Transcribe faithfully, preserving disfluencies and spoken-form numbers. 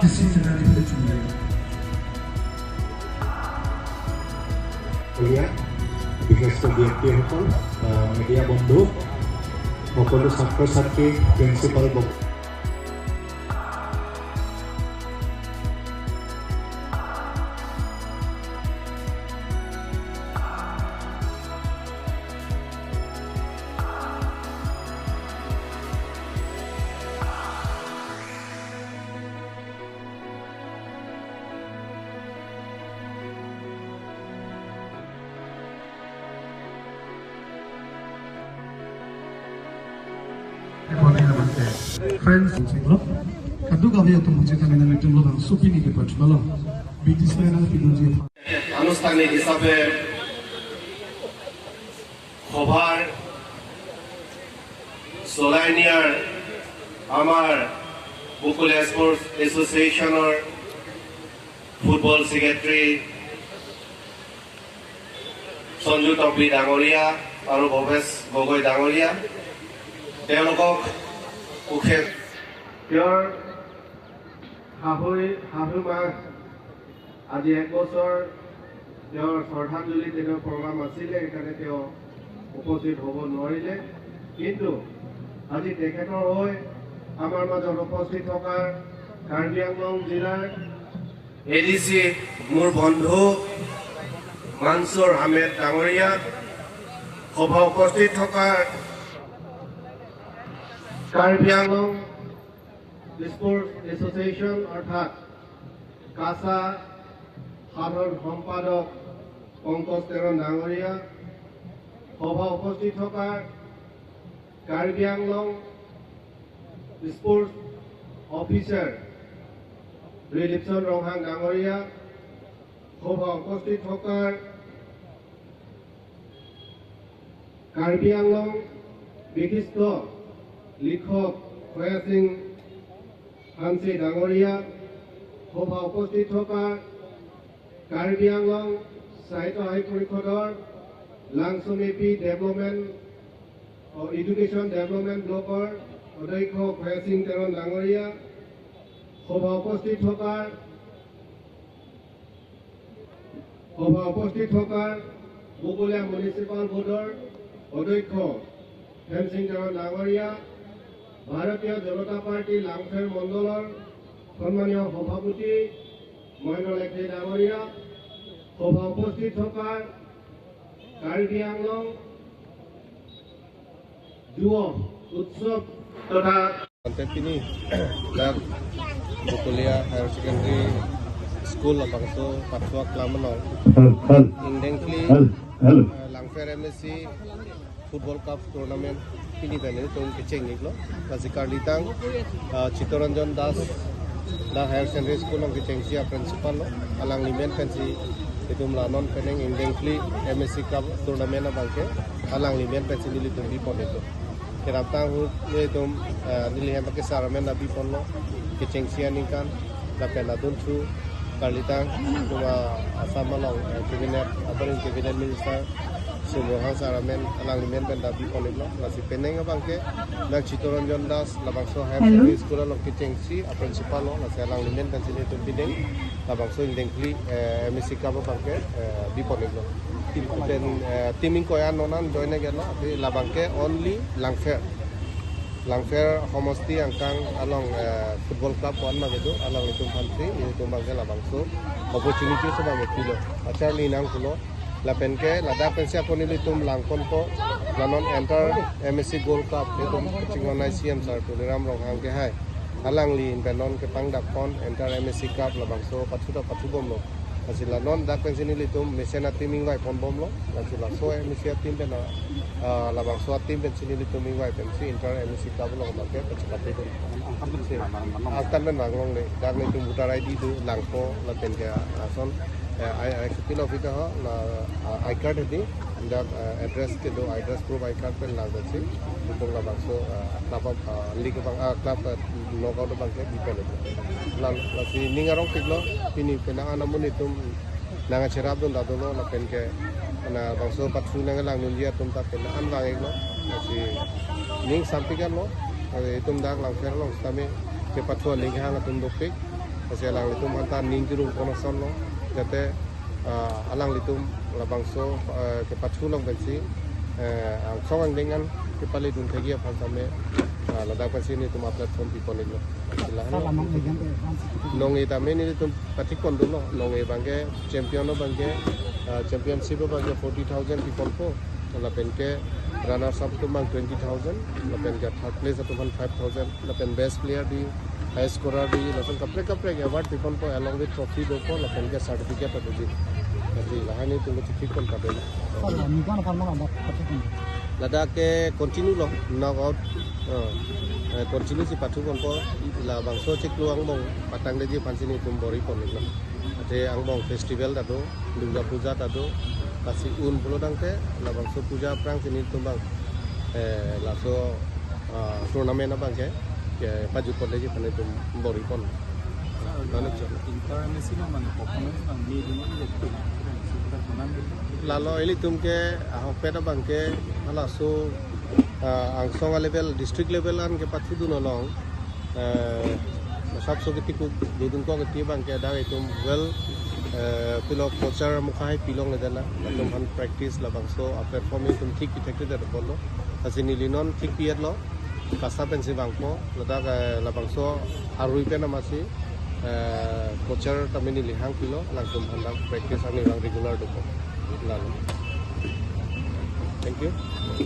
বিশেষকৈ ব্যক্তিসকল, আহ, মিডিয়া বন্ধু, সকলো ছাত্ৰ ছাত্ৰী, প্ৰিন্সিপাল, বক- Friends, kadokave atum hajik kami nanglitum lo bang supini ke pachmalo. B T C na pinunji. আনুষ্ঠানিক হিচাপে সভাৰ চলাই নিয়াৰ আমাৰ বকলীয়া স্পৰ্টছ এছ'চিয়েশ্যনৰ ফুটবল ছেক্ৰেটাৰী সঞ্জু টপি ডাঙৰীয়া আৰু ভৱেশ গগৈ ডাঙৰীয়া, তেওঁলোকক উখে-, তেওঁৰ শাহুই-, শাহুমাক আজি এক বছৰ তেওঁৰ শ্ৰদ্ধাঞ্জলি দিনৰ প্ৰগ্ৰাম আছিলে, সেইকাৰণে তেওঁ উপস্থিত হ'ব নোৱাৰিলে। কিন্তু আজি তেখেতৰ হৈ আমাৰ মাজত উপস্থিত থকা কাৰ্বি আংলং জিলাৰ এ ডি চি মোৰ বন্ধু মানছুৰ আহমেদ ডাঙৰীয়া, সভা উপস্থিত থকা কাৰ্বি আংলং স্পৰ্টছ এছ'চিয়েশ্যন অৰ্থাৎ কাছা সাধাৰণ সম্পাদক পংকজ তেৰণ ডাঙৰীয়া, সভা উপস্থিত থকা কাৰ্বি আংলং স্পৰ্টছ অফিচাৰ ৰিলিপচন ৰংহাং ডাঙৰীয়া, সভা উপস্থিত থকা কাৰ্বি আংলং বিশিষ্ট লিখক খয়া সিং হানছে ডাঙৰীয়া, সভা উপস্থিত থকা কাৰ্বি আংলং সাহিত্য সাহিত্য পৰিষদৰ লাংচুম A P development, O, education development ব্লকৰ অধ্যক্ষ খয়া সিং তেৰণ ডাঙৰীয়া, সভা উপস্থিত থকা সভা উপস্থিত থকা বকলীয়া মিউনিচিপাল বৰ্ডৰ অধ্যক্ষ ফেনসিং তেৰণ ডাঙৰীয়া, ভাৰতীয় জনতা পাৰ্টি লাংফেৰ মণ্ডলৰ সন্মানীয় সভাপতি মহেন্দ্ৰ লেকথে ডাঙৰীয়া, সভা উপস্থিত থকা কাৰ্বি আংলং যুৱ উৎসৱ তথা Ante pini dak Bokolia Higher Secondary School labangso pathu aklam along Hel, hel, ingdeng phli, hel, hel. Eh, Langpher M S C Football Cup Tournament pini pen itum kecheng-iklo. Lasi karlitang, ah, Chittaranjan Das, dak Higher Secondary School along kechengsi a-principal lo, alangli amen pensi itum la non penang ingdeng phli M S C Cup Tournament abangke alangli amen pensi nelitum bipon-iklo. Keraptang ahut nelitum, eh, neli hem ke sar amen nangbiponlo, kechengsi aningkan, lapen adunthu karlitang itum a-Assam along, eh, cabinet, upper cabinet minister Sum Ronghang sar amen, alangli amen pen nangbiponlo. Lasi penang abangke dak Chittaranjan Das labangso Higher Hello. Secondary School along kechengsi a-principal lo, lasi alangli amen pensi nelitum pideng labangso ingdeng phli, eh, M S C Cup abangke, eh, bipon-iklo. Team, then, eh, team ingkoi an non an join-iklo, tapi labangke only Langpher. Langpher homosti angkang along, eh, football club ko-an ma kedo, alanglitum aphansi, itum abangke labangso opportunity so abangke pilo. Acharli nangkoklo, lapenke, ladak pensi ako nelitum langponpo, la non entire M S C Gold Cup, itum kachinghon C M sir Tuliram Ronghang ke hai. Alangli ahin pen non kepangdakpon, entire M S C Cup labangso pathu ta pathubomlo. Lasi la non dak pensi nelitum mesen a-team ingvaiponbomlo. Lasi laso M S C a-team pen, ah, labangso a-team pensi nelitum ingvai pensi entire M S C Cup along abangke pachepate dun. Angtan pen vang longle. Dak nelitum voter I D do langpo lapenke ason, eh, I, I, Sutil Office ho la, ah, I card hedi. Dak, eh, address kedo, address proof I card pen lang pensi itum labangso, eh, club, eh, league abang, eh, club, eh, knockout abangke bipon-iklo. La, lasi ning arongpiklo, pini penang an amonit atum nangcherapdun ta dolo, lapenke labangso pathu nanglangnunji atum ta penang an vang-iklo. Lasi ning sampik-anlo, eh, itum dak Langpher along sitame kepathu aning kehang atum dopik. Lasi alanglitum aphan ta ning kirung pon asonlo, jate, ah, alanglitum labangso, ah, kepathu long pensi, eh, angsong angdeng an kepale dun thekji aphan tame, ah, ladak pensi nelitum a-platform pi pon iklo. Sila Sala nong ejan ke, bang si kita. Nong-e tame nelitum pathik pon dunlo, nong-e abangke champion abangke, ah, championship abangke forty thousand pi ponpo, lapenke runners up atum abang twenty thousand, lapenke third place atum aphan five thousand, lapen best player dei, high scorer dei, lapen kaprek kaprek award pi ponpo along with trophy dopo, lapenke certificate ta doji. Jadi lahai nelitum kethik pon kave. Sala, nikan aphan mana dak pathik pon? Ladak ke continue lo, knockout. Ah, eh, continue si pathu ponpo, labangso chiklo angbong patangdetji aphansi nelitum bor-i pon iklo. Ate angbong festival ta do, Durga Puja ta do, lasi un pulo tangte, labangso puja aphrangsi nelitum abang, eh, laso, ah, tournament abangke, kepajut pondetji aphan nelitum bor-i pon. Sir, Manu, sir. Inter M A C lo mane performance abang me dun ni je, sir, konan de. Lalo ilitum ke ahokpet abangke, halaso, ah, angsong a-level, district level an kepathu dun along, eh, masap so kiti ku dodun ko kiti abangke dak itum well, eh, pilo coacher mukha hai pilong le dana, latum aphan practice labangso a-performing itum thik pi thekthedet ponlo. Lasi neli non thik pi-etlo, kasa pensi vangpo, ladak, eh, labangso arui pen amatsi, eh, coacher tame neli hang pilo, latum aphan dak practice ani abang regular dopo. Lalo. Thank you.